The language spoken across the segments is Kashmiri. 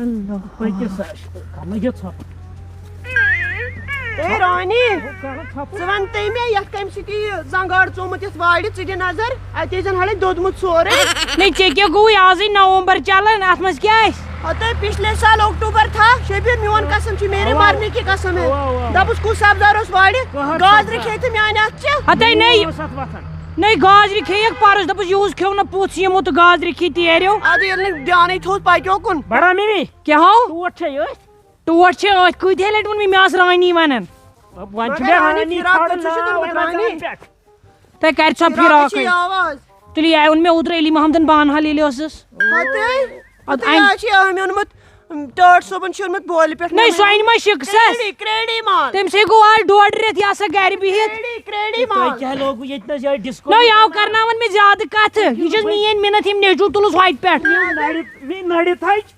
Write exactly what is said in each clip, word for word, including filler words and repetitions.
پٔکِو سا، کرنہٕ یہِ ژھۄپہٕ۔ اے رانی، کرنہٕ ژھۄپہٕ۔ ژٕ وَن تٔمۍ مےٚ یَتھ کَمہِ سۭتۍ یہِ زنٛگار ژومُت یَتھ وارِ، ژٕ دِ نظر، اَتہِ ٲسۍ زَن ہَڑے دوٚدمُت سورُے۔ نہ، ژےٚ کیٛاہ گوٚوُے؟ آزٕے نومبر چلان، اَتھ منٛز کیٛاہ آسہِ؟ ہَتہٕ پِچھلے سال اکتوبر تھا، شبیر، میون قسم چھُ میرے اوا، مارنے کی قسم ہے۔ اوا، اوا۔ دَپُس کُس سبزار اوس وارِ؟ قہر گازرِ سبزار۔ کھیٚیہِ تہٕ میانہِ اَتھٕ چہِ۔ ہَتَے نٔے۔ اوس اَتھ وۄتھان۔ نَے گازرِ کھیٚیَکھ پَرُس، دوٚپُس، یِہُس کھیوٚو نہٕ پُژھ یِمو تہٕ گازرِ کھیٚیہِ تیریو۔ اَدٕ ییٚلہِ نہٕ دیانٕے تھوٚوُس پَکیو کُن۔ بڑا مِمی۔ کیٛاہ ہو؟ ٹوٹھ چھے أتھۍ۔ ٹوٹھ چھے أتھۍ، کۭتِہے لَٹہِ ووٚن مےٚ، مےٚ ٲس رانی وَنان۔ وۄنۍ چھُ مگر مےٚ رانی رانی فراق ژھانڈُن کٔژ چھُ ناو، ژےٚ وۄنۍ درٛاو نہٕ مےٚ پٮ۪ٹھ۔ تۄہہِ کَرِ ژھۄ فراق فراقٕے چھِ چھُے ناو۔ آواز۔ تُلِو، یہِ اوٚن مےٚ اوترٕ علی محمدَن بانہال ییٚلہِ اوسُس۔ ہَتَے۔ اَدٕ تُہۍ اَمہِ حظ چھِ أمۍ اوٚنمُت، ٹٲٹھ صٲبُن چھُ اوٚنمُت بولہِ پٮ۪ٹھ تٔمۍ نوٚمُت۔ سۄنہِ ما شِکسَس؟ کرٛیڈی، کرٛیڈی مال۔ تٔمۍ سٕے گوٚو آز ڈۄڈ رٮ۪تھ یہِ آسان گَرِ بِہِتھ۔ کرٛیڈی، کرٛیڈی تۄہہِ مال۔ کیٛاہ لوگوُ ییٚتہِ نَس یِہوٚے ڈِسکو؟ نو، یہِ آو کرناوان مےٚ زیادٕ کَتھٕ۔ یہِ چھَس میٛٲنۍ مِنَت، یِم نیٚچوٗ تُلُس ہۄتہِ پٮ۪ٹھ۔ مےٚ نَرِ، مےٚ نَرِ تھَچ۔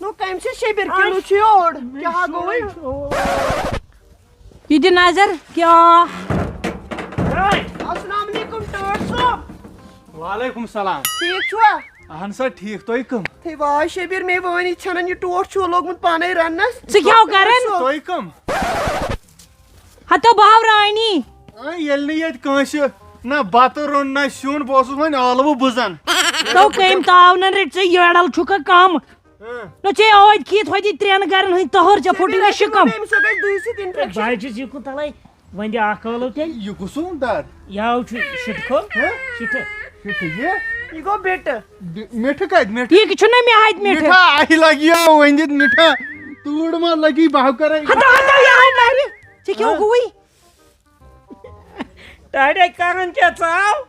نو، کَمہِ سۭتۍ شبیر کِلوٗ چھُ یور؟ کیٛاہ ہا گوٚوُے؟ یہِ دِ نظر، کیٛاہ؟ السلام علیکم ٹٲٹھ صٲب۔ وعلیکم السلام۔ ٹھیٖک چھُوا؟ اہن سا، ٹھیٖک، تُہۍ کٕم؟ تھٔے واے شبیر، مے وٲنی ژھٮ۪نان یہِ ٹوٹھ چھُوا لوگمُت پانے رننس؟ ژٕ کیٛاہ کران؟ تُہۍ کٕم؟ ہتو بہٕ ہاو رانی۔ آ، ییٚلہِ نہٕ ییٚتہِ کٲنٛسہِ نہ بتہٕ روٚن نہ سیُن، بہٕ اوسُس وۄنۍ ٲلوٕ بُزان۔ تو کٔمۍ تاونن رٔٹۍ ژےٚ یٔڑل چھُکھا کم؟ ہاں۔ نہ ژےٚ ٲدۍ کھیٚتھ ہوٚتہِ ترٛٮ۪ن گرن ہٕنٛدۍ تہر، ژےٚ پھوٚٹُے نہ شِکم۔ أمِس سۭتۍ گژھِ دُہہِ سۭتۍ infection۔ بہٕ حظ چھُس یہِ کوٗتاہ لَے، وۄنۍ دِ اکھ ٲلو تیٚلہِ۔ یہِ کُس اوٚن دار؟ یہِ حظ چھُ شِٹہٕ کھوٚل۔ ہاں؟ شِٹہٕ۔ شِٹہٕ یہِ؟ یہِ گوٚو بِٹہٕ۔ بِ-، مِٹھٕ کَتہِ؟ مِٹھٕ؟ یہِ چھُنہ مےٚ اَتہِ مِٹھٕ۔ مِٹھا، اَسہِ لَگہِ یہِ ؤنِتھ مِٹھا۔ توٗر ما لَگی، بہٕ ہا کَرَے۔ ہتا، ہتا، یہِ آے نَرِ۔ ژےٚ کیٛاہ ہاں؟ گوٚوُے؟ ٹاٹے کران کیٛاہ ژاو؟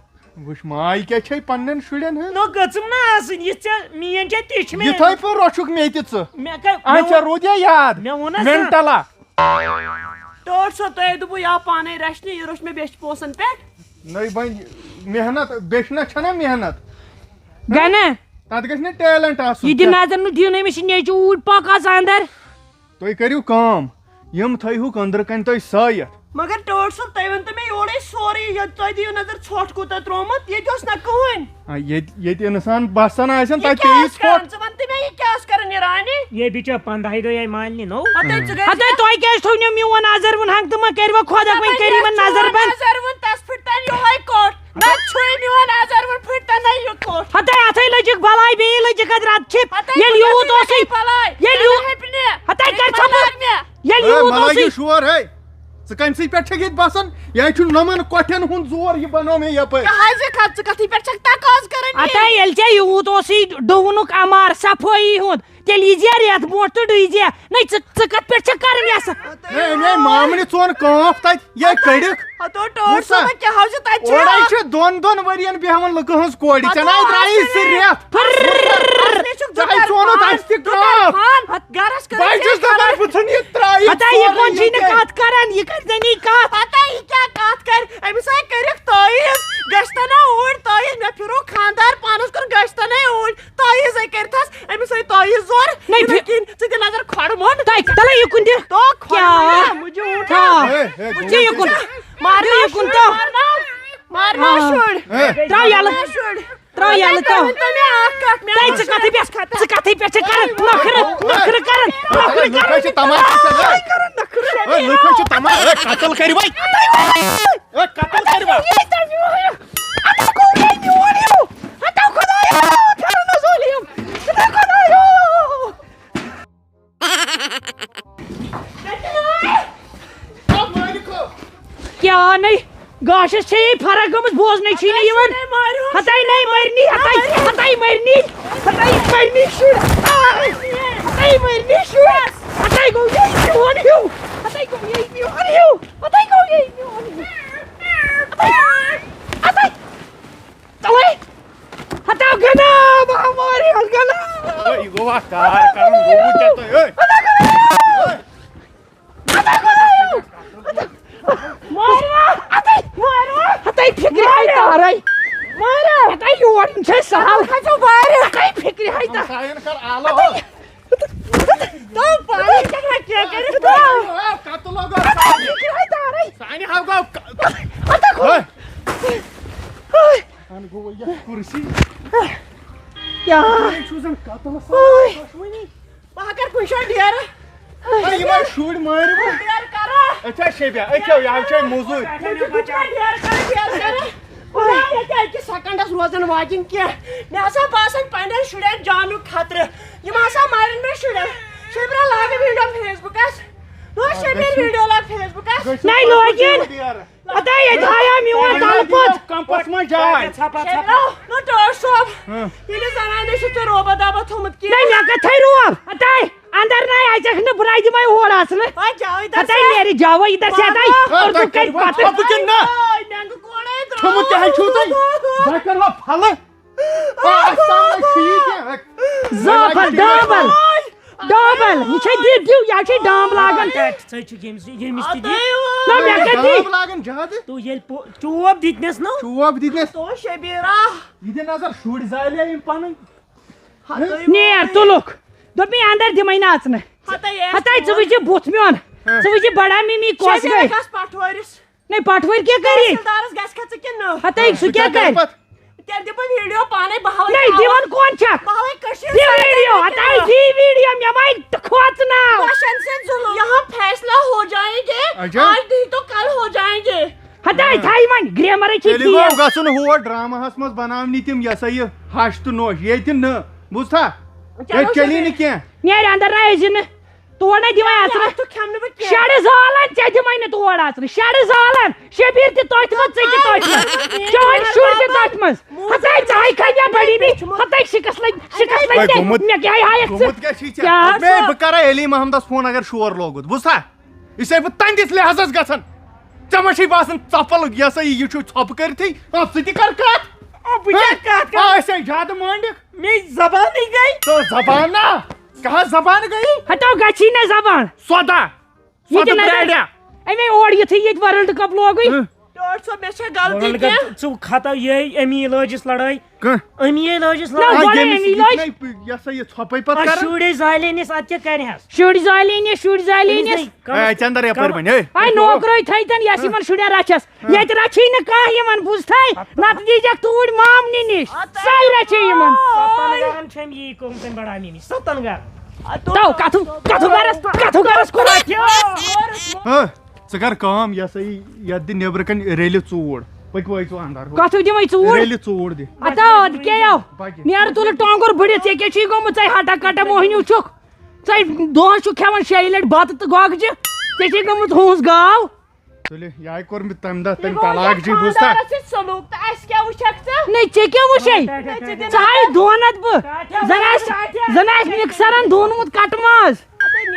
وٕچھ، ماے کیٛاہ چھے پننٮ۪ن شُرٮ۪ن ہٕنٛز؟ نو گٔژھٕم نہٕ آسٕنۍ، یہِ ژےٚ میٛٲنۍ چھےٚ تہِ چھِ مےٚ۔ یِتھَے پٲٹھۍ رۄچھُکھ مےٚ تہِ ژٕ۔ مےٚ کَتہِ، اَتھ مےٚ ژےٚ ووٚن، روٗد یا یاد؟ مےٚ ووٚن حظ مٮ۪نٹَلا۔ ٹٲٹھ صٲب، تۄہہِ دوٚپوُ یا پانے رَچھنہِ، یہِ روٚچھ مےٚ بیٚچھِ پونٛسَن پٮ۪ٹھ۔ نٔے وۄنۍ محنت، بیٚچھِ نہ چھَنا محنت؟ گَنہ۔ تَتھ گژھِ نہ talent آسُن۔ یہِ دِ نظر، نہٕ دِیِو نہٕ أمِس یہِ نیٚچوٗ اوٗرۍ، پَکھ آز اَندَر۔ تُہۍ کٔرِو کٲم، یِم تھٲیہُکھ أنٛدرٕ کَنۍ تُہۍ سٲیِتھ۔ مگر ٹٲٹھ صٲب، تُہۍ ؤنۍ تو مےٚ یورَے سورُے، ییٚتہِ تُہۍ دِیِو نظر، ژھۄٹھ کوٗتاہ ترٛوومُت، ییٚتہِ اوس نہ کٕہٕنۍ۔ آ، ییٚتہِ، ییٚتہِ اِنسان بَسان آسن، یہِ تَتہِ کیٛاہ پیٚیہِ آسہِ کران؟ ژھۄٹھ۔ ژٕ وَن تہٕ مےٚ، یہِ کیٛاہ آسہِ کران یہِ رانی؟ یے بِچو پنٛداہہِ دۄہہِ آیہِ مالنہِ نوٚو۔ ہَتَے ژٕ گٔے ہَتَے تۄہہِ کیٛازِ تھوٚو نہٕ میون نظر وُن ہنٛگ تہٕ منٛگ، کٔرِوا خۄدا وۄنۍ کٔرِو یِمَن نظر بنٛد۔ نظر وُن تَس پھٕٹتَن یِہوٚے کوٚٹ۔ نہ چھُے میون نظر وُن پھٕٹتَن یہِ کوٚٹ۔ ہَتَے اَتھَے لٔجِکھ بَلاے، بیٚیہِ لٔجِکھ اَتھ رَتہٕ چھِپ۔ ہَتَے ییٚلہِ بَلاے یوٗت اوسُے، بَلاے۔ ییٚلہِ یوٗ-، بَلاے مےٚ۔ ہَتَے کَرِ ژھۄپہٕ۔ بَلاے مےٚ۔ ییٚلہِ ہے، یوٗت مَلٲیِو اوسُے۔ شور، ہے۔ ژٕ کَمہِ سٕے پٮ۪ٹھ چھَکھ ییٚتہِ بَسان؟ یہِ ہے چھُ نۄمَن کۄٹھٮ۪ن ہُنٛد زور، یہِ بَنوو مےٚ یَپٲرۍ۔ کیٛاہ حظ یہِ کَتھ؟ ژٕ کَتھٕے پٮ۪ٹھ چھَکھ تقاضہٕ کَران یہِ؟ ہَتَے ییٚلہِ ژےٚ یوٗت اوسُے ڈُوُنُک اَمار صفٲیی ہُنٛد، تیٚلہِ یی زِ رٮ۪تھ برونٛٹھ تہٕ ڈُیہِ زِ۔ نَے ژٕ، ژٕ کَتھ پٮ۪ٹھ چھَکھ کَران یَسہٕ؟ ہے، أمۍ آے مامنہِ ژون کٲنٛف تَتہِ، یہِ کٔڑِکھ۔ ہَتو ٹٲٹھ وٕچھ سا، صٲبہ کیٛاہ حظ چھُ تَتہِ چھُ اورَے اَکھ؟ چھُ دۄن دۄن ؤرِیَن بیٚہوان لُکہٕ ہٕنٛز کورِ، ژےٚ نَے درٛایی زٕ رٮ۪تھ۔ اَصلی چھُکھ ژےٚ ہے دُتر ژونُتھ خان، اَسہِ تہِ دُتر کٲنٛف۔ خان۔ گَرَس کٔرِتھ بہٕ چھُس دَپان، بہٕ ژھٕنہٕ یہِ ترٛٲیِتھ بہٕ ہَتاے، یہِ سورُے کُن چھُے نہٕ ییٚتہِ۔ کَتھ کَران، یہِ کَرِ زَنی کَتھ۔ ہَتاے، یہِ کیٛاہ کَتھ کَرِ؟ أمِس ہے کٔرِکھ تٲیٖز، گٔژھتَن نا اوٗرۍ تٲیٖز، مےٚ پھِرو خانٛدار پانَس کُن، گٔژھتَن ہے اوٗرۍ۔ تٲیٖز ہے کٔرتھس، أمِس ہے تٲیٖز زور، نہ یِتھے پھر- کِنۍ ژٕ دِ نظر کھۄڈٕ مۄنڈ۔ تَے، تَلے یہِ کُن دِ۔ تو کھۄڈٕ کیٛاہ؟ مۄنڈ، مُجہِ اوٗٹھ۔ ہا۔ ہے، ہے، مارنا دِ یہِ کُن۔ شُرۍ، مارنا، مارنا، مارنا ہا۔ شُرۍ۔ ہے۔ ترٛاو یَلہٕ۔ مارنا شُرۍ۔ ترٛاو یَلہٕ تو۔ تُہۍ ؤنۍ تو مےٚ اَکھ کَتھ، مےٚ تَے ما ژٕ چھُ کَتھٕے پٮ۪ٹھ، ژٕ کَتھٕے پٮ۪ٹھ چھَکھ کَران نَکھرٕ، نَکھرٕ کَران، نَکھرٕ لُکھ ہے چھِ کَران۔ تَماشہٕ وٕچھان، ہے۔ کَران نَکھرٕ۔ ہے، لُکھ ہے چھِ تَماشہٕ، ہے، قتل کٔرِو وۄنۍ۔ ہے، قتل کٔرِو وۄنۍ۔ ہتو گوٚو یے میون ہیوٗ۔ ہتو خۄدایا، پھیرن حظ اولیُم۔ ہتو خۄدایا۔ کیٛاہ نے؟ گاشس چھے یے فرق گٔمٕژ، بوزنے چھُے نہٕ یِوان۔ ہتے نے مرنی، ہتے، ہتے مرنی، ہتے مرنی شُرۍ۔ ہتے مرنی شُرۍ۔ ہتے گوٚو یے میون ہیوٗ۔ ہتے گوٚو یے میون ہیوٗ۔ ہتے گوٚو یے میون ہیوٗ۔ ہتے، ہتے۔ توے۔ ہتا گنا، مہاماری ہل گنا۔ اوے، یہِ گوٚو اکھ کار کرُن، گوٚو کیٛاہ تۄہہِ؟ اوے۔ ہتا گنا۔ ہتا گنا۔ ماروا۔ ہتے، ماروا۔ ہتے فکرِ ہاے تارے۔ مارا۔ ہتے یور چھے سہل۔ ہتا وارِ۔ ہتے فکرِ ہاے تارے۔ ہمساین کر آلو۔ ہتے۔ تو پانی چکرا کیا کرے تو؟ ہتے فکرِ ہاے تارے۔ سانہِ ہاو گوٚو۔ ہتے۔ ہن گوٚو یتھ کُرسی۔ کیٛاہ؟ یہِ چھُ زن قتل اوے۔ سان دۄشوٕنی۔ بہٕ ہا کَرٕ کُنہِ جایہِ ڈیرٕ۔ ہے، یِمَے شُرۍ مٲرِو۔ ڈیرٕ کَرٕ۔ أتھۍ چھا شیبیا؟ أتھۍ چھا، یہِ ہا چھُ موٚزوٗرۍ۔ کُنہِ جایہِ ڈیرٕ کَرٕ، ڈیرٕ کَرٕ۔ بہٕ ہا ییٚتہِ أکِس سیکنڈَس روزَن واجِنۍ کینٛہہ۔ مےٚ ہسا باسان پنٛنٮ۪ن شُرٮ۪ن جانُک خطرٕ۔ یِم ہسا مارن مےٚ شُرٮ۪ن۔ شبرا لاگہٕ ویٖڈیو فیس بُکَس۔ نو شبیر ویٖڈیو لاگ فیس بُکَس۔ نَے لٲگِن۔ ہتا ییٚتہِ آیا میون تَلہٕ پوٚت۔ کمپس منٛز جاے۔ شبرا، نو ٹٲٹھ صٲب۔ ہاں۔ ییٚلہِ زنانہِ چھُ ژےٚ روبہ دابہ تھوٚمُت کینٛہہ۔ نَے مےٚ کَتھَے روب۔ ہتا اندر نَے اَژَکھ نہٕ، بہٕ نَے دِمَے اور اَژنہٕ۔ ہاے جاوید ہتا سا۔ نیرِ جاوید سا تَے۔ بابا۔ اردو کَرِ پَتہٕ۔ آ، تۄہہِ کٔرِو اَتھ۔ آ، بہٕ کِنہٕ نہ؟ آے، مٮ۪نٛگہٕ کوڑے درٛاو۔ کھیوٚمُت کیٛاہ چھُو تۄہہِ؟ بہٕ کَرٕ ہا پھلہٕ۔ آ، اَسہِ تام نَے چھُ یہِ کینٛہہ۔ زٲپَل، ڈامبَل۔ ڈامبَل۔ یہِ چھے دِتھ دِو، یہِ چھے ڈامب لاگان۔ ژٕ چھُکھ ییٚمِس، ییٚمِس تہِ دِتھ۔ نہ، مےٚ کَتہِ دی؟ ڈامب لاگان زیادٕ۔ تو ییٚلہِ پو-، چوب دِتنَس نہ۔ چوب دِتنَس۔ تو شبیرا۔ یہِ دِ نظر، شُرۍ زالے یِم پَنٕنۍ۔ نیر تُلُکھ۔ دوٚپمَے اَندَر دِمَے نہٕ اَژنہٕ۔ ہَتَے ژٕ وٕچھ یہِ بُتھ میون۔ ژٕ وٕچھ یہِ بَڑا مِمی کۄس گٔے۔ گژھ پَٹھوٲرِس۔ نَے پَٹھوٲرۍ کیٛاہ کَرِ؟ تحصیٖلدارَس گژھِ کھا ژٕ کِنہٕ نہٕ؟ ہَتَے سُہ کیٛاہ کَرِ؟ تیٚلہِ دِمہٕ بہٕ ویٖڈیو پانَے، بہٕ ہاوَے نَے، دِوان کون چھَکھ؟ بہٕ ہاوَے کٔشیٖر یہِ سارنٕے ویٖڈیو، کِنہٕ ہَتَے نہٕ؟ یہِ ویٖڈیو، مےٚ وَے کھوژناو۔ بہٕ شَن سۭتۍ ظُلُم۔ یہاں فیصلہ ہو جائیں گے، اچھا۔ آج نہیں تو کل ہو جائیں گے۔ ہَتَے تھایہِ وۄنۍ، گرٛیمَرٕے چھِ تیٚلہِ ٹھیٖک۔ گوٚو گژھُن ہور ڈرامہَس منٛز بَناونہِ تِم، یہِ ہسا یہِ ہَش تہٕ نوش، ییٚتہِ نہٕ، بوٗزتھا؟ چلو ییٚتہِ چلی شُکریہ۔ نہٕ کینٛہہ۔ نیرِ اَندَر نہ أزِ نہٕ۔ تور نہ دِوان اَژنہٕ۔ اَتھ کھٮ۪مہٕ نہٕ بہٕ کینٛہہ۔ شَرٕ زالَن ژےٚ دِمَے نہٕ تور اَژنہٕ۔ شَرٕ زالَن۔ شبیٖر تہِ تٔتھۍ منٛز، ژٕ تہِ تٔتھۍ منٛز۔ چٲنۍ شُرۍ تہِ تٔتھۍ منٛز۔ ہَتَے ژٕ ہَے کھَے مےٚ بٔڑی بی۔ ہَتَے شِکَس لٔگۍ، شِکَس لٔگۍ ہے، ژےٚ۔ گوٚمُت، مےٚ کیٛاہ ہایَکھ ژٕ؟ گوٚمُت کیٛاہ چھُے ژےٚ؟ کیٛاہ مے، ژٕ؟ بہٕ کَرَے علی محمدَس فون اگر شور لوگُت۔ بوٗزتھا؟ یہِ چھُسَے بہٕ تَنٛدِس لحاظَس گژھان۔ ژےٚ ما چھے باسان ژۄپَل یہِ ہسا یہِ، یہِ چھُ ژھۄپہٕ کٔرِتھٕے؟ آ، ژٕ تہِ کَر کَتھ۔ آ، بہٕ کیٛاہ ہہ؟ کَتھ کَرٕ؟ آ، أسۍ ہے زیادٕ مٲنڈِکھ۔ مے زبانٕے گٔے۔ تو زبان نا، کہاں زبان گئی؟ ہَتو گژھی نہ زبان۔ سودا۔ یہِ تہِ سودا نظر۔ برٛاڈیا۔ اَمے اور یُتھُے ییٚتہِ ورلڈ کپ لوگُے۔ ہہ۔ ڈاکٹر صٲب، مےٚ چھےٚ غلطی وَنان کینٛہہ؟ ژٕ کھَتو یِہے اَمی علاجس لڑٲے۔ کانٛہہ۔ اَمی علاجس نہ، لڑٲے۔ گۄڈے ییٚمِس اَمی یہِ علاج۔ چھُنَے یہِ ہسا یہِ ژھۄپَے پتہٕ اَتھ کران۔ شُرۍ ٲسۍ زالینس، اَتھ کیٛاہ کرِہَس؟ شُرۍ زالینس، شُرۍ أمِس زالینس۔ نَے کَم-، آے، ژٕ اندر یپٲرۍ کَم-، وۄنۍ، ہے۔ آے نوکرٲے تھٲیتن یَس یِمن شُرٮ۪ن رچھس۔ ییٚتہِ رچھی نہٕ کانٛہہ یِمن، بوٗزتھے؟ نتہٕ دیٖزٮ۪کھ توٗرۍ مامنہِ نِش۔ سۄے رچھے یِمن۔ ستن گرن چھِ أمۍ یی کوٚرمُت أمۍ بڑاونہِ نِش، ستن گرن۔ تو کتھٕ، کتھٕ گرس، کتھٕ گرس کوٚر۔ ہہ، ژٕ کر کٲم، یہِ ہسا یہِ، یتھ دِ نیبرٕ کنہِ ریلہِ ژوٗر۔ پٔکۍ وٲتۍ ژٕ اندر۔ کتھٕ دِمے ژوٗر؟ ریلہِ ژوٗر دِ۔ ادا، اَدٕ کیٛاہ یو؟ پکہِ۔ نیر تُلہٕ ٹۄنٛگُر بٔڑِتھ، ژےٚ کیٛاہ چھُے گوٚمُت؟ ژَے ہٹا کٹا موہنیوٗ چھُکھ۔ ژَے دۄہس چھُکھ کھٮ۪وان شیٚیہِ لٹہِ بتہٕ تہٕ گۄگجہِ۔ ژےٚ چھے گٔمٕژ ہُہٕنٛز گاو۔ تُلہِ، یہِ ہاے کوٚر مےٚ تَمہِ دۄہ تٔمۍ طلاق جی، بوٗزتھا؟ خانٛدارَس سۭتۍ سلوٗک تہٕ اَسہِ کیٛاہ وُچھکھ ژٕ؟ نَے، ژےٚ کیٛاہ وُچھے؟ نَے، ژٕ دِ نہٕ ژٕ ہاے دۄن اَتھ بہٕ۔ زَن آسہِ، زَن آسہِ مِکسَرَن دھوٗنمُت کَٹہٕ ماز۔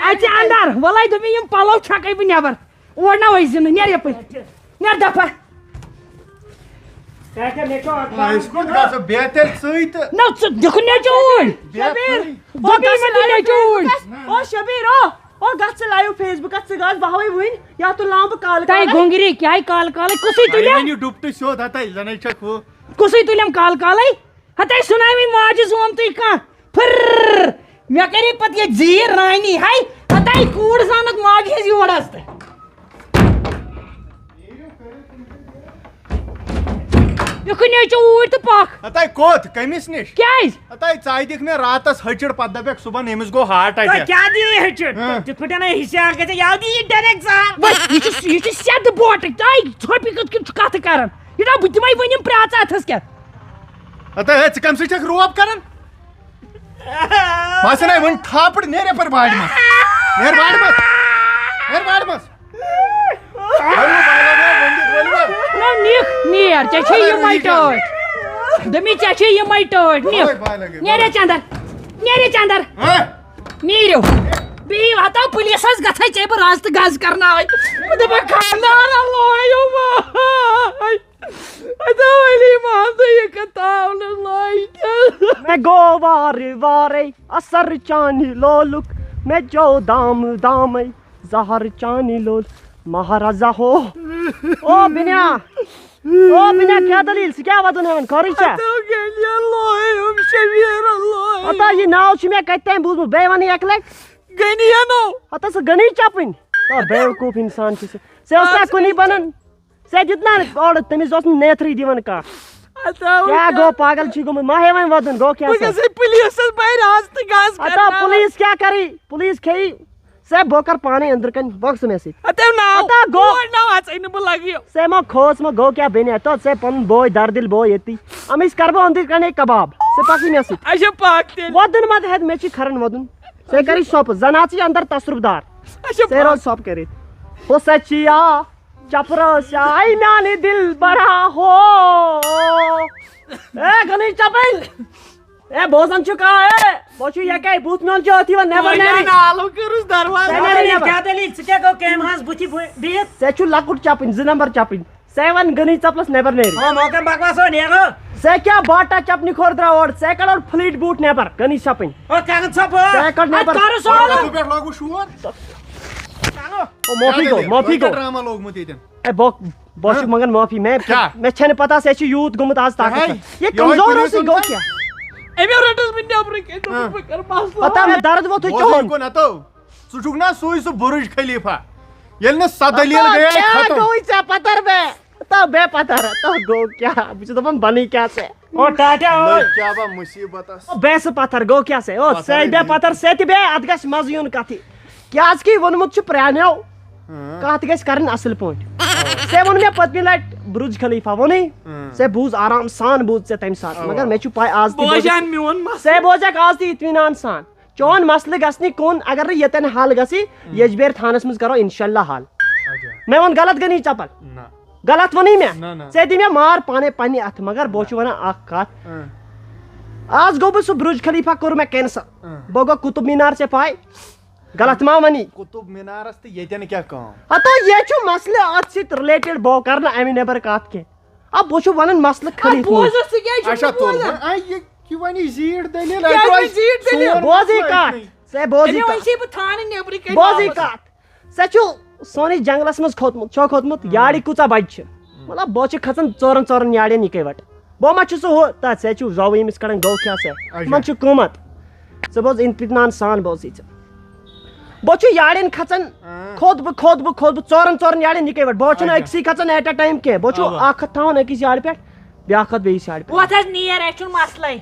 اَتہِ اَندَر۔ وَلَے دوٚپمَے، یِم پَلَو چھَکَے بہٕ نٮ۪بَر۔ اور نہ ٲسۍ زِ نہٕ، نیر یَپٲرۍ۔ نیر دَفعہ۔ ٹاٹا، مےٚ چھُ اَتھ آ، أسۍ کوٚت گژھو؟ بیٚہہ تیٚلہِ ژٕے تہٕ۔ نہ، ژٕ دِکھ نیٚچو اوٗرۍ۔ بیٚہہ ژٕے۔ بہٕ بیٚہمہٕ نہٕ نیٚچو اوٗرۍ۔ او شبیر، او، او گژھ ژٕ لایِو فیس بُکَس، ژٕ گژھ، بہٕ ہاوَے وٕنۍ، یا تُل ناو بہٕ کالہٕ تۄہہِ کالَے۔ گونٛگرِ کیٛاہ کالہٕ کالَے؟ کُسٕے تۄہہِ تُلِم؟ ؤنِو ڈُپٹہٕ سیوٚد، ہَتَے، زَنَے چھَکھ ہُہ۔ کُسٕے تُلِم کالہٕ کالَے؟ ہَتَے سُناوٕنۍ ماجہِ زوم تُہۍ کانٛہہ۔ پھر۔ مےٚ کَرے پَتہٕ یہِ زیٖر رانی، ہَے، ہَتَے کوٗر زانَکھ ماجہِ ہِنٛز یور حظ تہٕ۔ یہِ کُنہِ چھُ اوٗرۍ تہٕ پَکھ۔ ہَتَے کوٚت؟ کٔمِس نِش؟ کیٛازِ؟ ہَتَے ژٕ دِکھ مےٚ راتَس ۂچِڑ، پَتہٕ دَپَکھ صُبحن أمِس گوٚو ہارٹ تۄہہِ اٹیک۔ کیٛاہ دِیِو ۂچِڑ؟ ہاں۔ تِتھ پٲٹھۍ نَے حِساب گژھِ، یَوٕ دِیہِ ڈایریکٹ زَہر۔ وۄنۍ یہِ چھُ، یہِ چھُ سیٚدٕ بوٹٕے، تۄہہِ ژھۄپہِ کِتھ کٔنۍ چھُ کَتھٕ کَران؟ یہِ دَپہٕ بہٕ دِمَے وٕنہِ یِم پرٛاژٕ اَتھَس کٮ۪تھ۔ ہتا ہے، ژٕ کَمہِ سۭتۍ چھَکھ روب کران؟ باسان ہے وۄنۍ تھاپڑ، نیر یپٲرۍ وارِ منٛز۔ نیر وارِ منٛز۔ نیر وارِ منٛز۔ ؤلِو، بایلَو، ؤلِو، ؤلِو۔ نہ، نِکھ، نیر، ژےٚ چھے یِمَے ٹٲٹھۍ۔ دوٚپمَے، ژےٚ چھے یِمَے ٹٲٹھۍ، نِکھ۔ بایلَو گٔے۔ نیر یہِ ژٕ اندر۔ نیر یہِ ژٕ اندر۔ ہہ؟ نیٖرِو۔ بیٚیہِ ہتاو پُلیٖسَس گژھے ژےٚ بہٕ رز تہٕ گز کرناوٕنۍ۔ بہٕ دَپَکھ خانٛدارا لایو وۄنۍ۔ ادا علی محمد یہ کتاو نہ لائے۔ مےٚ گوٚو وارٕ وارَے اثر چانہِ لولُک، مےٚ چیوٚو دامہٕ دامَے زہر چانہِ لول۔ مہرازا ہو۔ او بِنیا۔ او بِنیا، کیٛاہ دٔلیٖل؟ ژٕ کیٛاہ وَدُن ہٮ۪وان؟ خٲرٕے چھا؟ ہتا یہِ ناو چھُ مےٚ کَتہِ تام بوٗزمُت، بیٚیہِ وَنٕے اَکہِ لَٹہِ۔ غنیَنو۔ ہتا سُہ غنی چَپٕنۍ۔ آ، بیوقوٗف اِنسان چھُ سُہ۔ ژےٚ اوس نا کُنی بَنان۔ ژےٚ دیُت نا اورٕ، تٔمِس اوس نہٕ نیترٕے دِوان کانٛہہ۔ کیٛاہ گوٚو، پاگل چھی گوٚمُت؟ ما ہے وۄنۍ وَدُن، گوٚو کیٛاہ بہٕ سا؟ گژھٕ پُلیٖسَس بَرِ راز تہٕ گژھ اَتا کَرناوَن۔ پُلیٖس کیٛاہ کَرِ؟ پُلیٖس کھیٚیہِ۔ سا بہٕ کَرٕ پانَے أنٛدرٕ کَنۍ، بۄکسہٕ مےٚ سۭتۍ۔ اَتٮ۪و ناو۔ اَتا گوٚو۔ اور ناو اَژَے نہٕ بہٕ لَگہٕ یو۔ سا ما کھوژ ما گوٚو کیٛاہ بیٚنہِ؟ اَتہِ سا پَنُن بوے دَردِل بوے ییٚتی۔ أمِس کَرٕ بہٕ أنٛدرٕ کَنۍ کَباب۔ سا پَکٕے مےٚ سۭتۍ۔ اچھا پاک تیٚلہِ۔ وَدُن مَتہٕ ہٮ۪تھ مےٚ چھی کھَرَن وَدُن۔ سا کَرٕے سۄپہٕ، زَن آژٕے اَندَر تصرُف دار۔ اچھا سا روز پاک۔ سۄپہٕ کٔرِتھ۔ ہو سا چھی یا۔ چپرٲسۍ آے میانہِ دِلبرا ہو۔ اے گٔنٕے چپٕنۍ۔ اے بوزان چھُکھا اے؟ بہٕ چھُ یہِ کیٛاہ بُتھ میون چھُ أتھی وۄنۍ نٮ۪بر وۄنۍ نیرٕے۔ آو نالو کٔرٕس دروازٕ۔ ژےٚ نیرٕے نٮ۪بر۔ کیٛاہ دٔلیٖل؟ ژٕ کیٛاہ گوٚو کیمراہس بُتھِ بُ-، بِہِتھ؟ ژےٚ چھُ لۄکُٹ چپٕنۍ، زٕ نمبر چپٕنۍ۔ ژےٚ وَن گٔنٕے ژپلس نٮ۪بر نیرٕے۔ او موقع بکواس ہو نیرو۔ ژےٚ کیٛاہ باٹا چپنہِ کھور درٛاو اورٕ؟ ژےٚ کڑوڑ فلیٹ بوٗٹ نٮ۪بر، گٔنٕے چپٕنۍ۔ او کاکن صٲب، ژےٚ کڑ نٮ۪بر۔ اَتہِ کَرُس اورٕ۔ کَتھ پٮ۪ٹھ لوگُو شور؟ او معافی گوٚو، معافی گوٚو۔ ڈرامہ لوگمُت ییٚتٮ۪ن۔ اے بہٕ بہٕ چھُس ہہ؟ منٛگان معٲفی۔ مےٚ کیٛاہ؟ مےٚ چھَنہٕ پتہ ژےٚ چھُ یوٗت گوٚمُت آز طاقت۔ ہے، یہِ یِہوٚے کمزور کُنی اوسُے، زوٚن گوٚو تام۔ کیٛاہ؟ أمۍ اوٚن رٔٹٕس بہٕ نٮ۪برٕ کَنہِ، دوٚپُس، ہہ۔ بہٕ کَرٕ مسلہٕ۔ پتہ مےٚ درد ووتھُے بوزُے چون۔ کُن ہتو، ژٕ چھُکھ نا سُے سُہ بُرج خلیفہ، ییٚلہِ نہٕ سۄ دلیٖل ہتو، گٔیے کیٛاہ ختم۔ گوٚوُے ژےٚ پتر بے؟ ہتو بے پتر، ہتو گوٚو کیٛاہ؟ بہٕ چھُس دپان بنٕے کیٛاہ ژےٚ؟ او ٹاٹا، او۔ نٔے کیٛاہ با مُصیٖبت ٲس۔ او بے سُہ پتھر گوٚو کیٛاہ ژےٚ؟ او پتھر ژےٚ ہے بے گوٚو۔ پتھر، ژےٚ تہِ بے، اتھ گژھِ مزٕ یُن کتھِ۔ کیٛازِ کہِ ووٚنمُت چھُ پرٛانیو، ہاں۔ کتھ گژھِ کرٕنۍ اصل پٲٹھۍ۔ ہاں۔ ژےٚ ووٚن مےٚ پٔتمہِ لٹہِ برج خلیفہ، ووٚنُے؟ ہاں۔ ژےٚ بوٗز آرام سان بوٗز ژےٚ تمہِ ساتہٕ، اوا۔ مگر مےٚ چھُ پاے آز تہِ بوزِ۔ بوزان میون مسلہٕ۔ ژےٚ بوزکھ آز تہِ اطمینان سان۔ چون مسلہٕ گژھِ نہٕ کُن، اگر نہٕ ییٚتٮ۪ن حل گژھِ، ہاں۔ یجبیر تھانس منٛز کرو انشاءاللہ حل۔ اچھا۔ مےٚ ووٚن غلط گٔنی چپل؟ نہ۔ غلط ووٚنُے مےٚ؟ نہ، نہ۔ ژےٚ دِ مےٚ مار پانے پننہِ اتھٕ، مگر بہٕ چھُس ونان اکھ کتھ۔ ہاں۔ آز گوٚو بہٕ سُہ برج خلیفہ کوٚر مےٚ کینسل۔ ہاں۔ بہٕ گوٚو قطب مینار، ژےٚ پاے؟ غلط ما ونی؟ قطب مینارس تہٕ ییٚتٮ۪ن کیٛاہ کٲم؟ ہتو ییٚتہِ چھُ مسلہٕ اتھ سۭتۍ رِلیٹڈ، بہٕ کرٕ نہٕ امہِ نٮ۪بر کتھ کینٛہہ۔ اب بہٕ چھُس ونان مسلہٕ اَدٕ خٲلی بوز ژٕ کیٛازِ چھُکھ اچھا، نہٕ تُل بوزان؟ وۄنۍ، آے یہِ، یہِ وَنہِ یہِ زیٖٹھ دٔلیٖل، کیٛازِ اَتہِ روزِ وۄنۍ زیٖٹھ دٔلیٖل؟ ژور بوزٕے مسلہٕ کَتھ۔ أتنٕے۔ ژےٚ بوزٕے أمۍ کَتھ۔ وۄنۍ چھِ بہٕ تھاونہٕ نٮ۪برٕ کَنہِ ژےٚ چھُ واپس۔ سونٕے جنٛگلَس منٛز کھوٚتمُت، چھو کھوٚتمُت؟ ہُم۔ یارِ کۭژاہ بَجہِ چھِ؟ ہُم۔ مطلب، بہٕ چھُ کھَسان ژورَن ژورَن یارٮ۪ن یِکَے وَٹہٕ۔ بہٕ ما چھُس سُہ ہُہ، تَتھ ژےٚ چھُو زوٚوٕے أمِس کَڑان، گوٚو کیٛاہ ژےٚ؟ اچھا۔ یِمَن چھُ قۭمَتھ۔ ژٕ بوز اطمینان سان بوزٕے ژٕ۔ بہٕ چھُ یارٮ۪ن کھژان، اۭں۔ کھوٚت بہٕ، کھوٚت بہٕ، کھوٚت بہٕ، ژورن، ژورن یارٮ۪ن یِکے وَٹہٕ۔ بہٕ چھُس نہٕ اچھا۔ أکسٕے کھژان at a time کینٛہہ۔ بہٕ چھُس اَوا۔ اکھ ہَتھ تھاوان أکِس یارِ پٮ۪ٹھ، بیٛاکھ ہَتھ بیٚیِس یارِ پٮ۪ٹھ۔ وۄتھ حظ نیر، اَسہِ چھُنہٕ مسلَے۔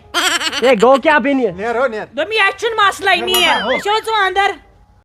ہے، گوٚو کیٛاہ بیٚنہِ؟ نیر ہو، نیر۔ دوٚپمَے، اَسہِ چھُنہٕ مسلَے، نیر، نیر۔ وۄتھ ہو۔ أسۍ چھِ ژٕ اندر۔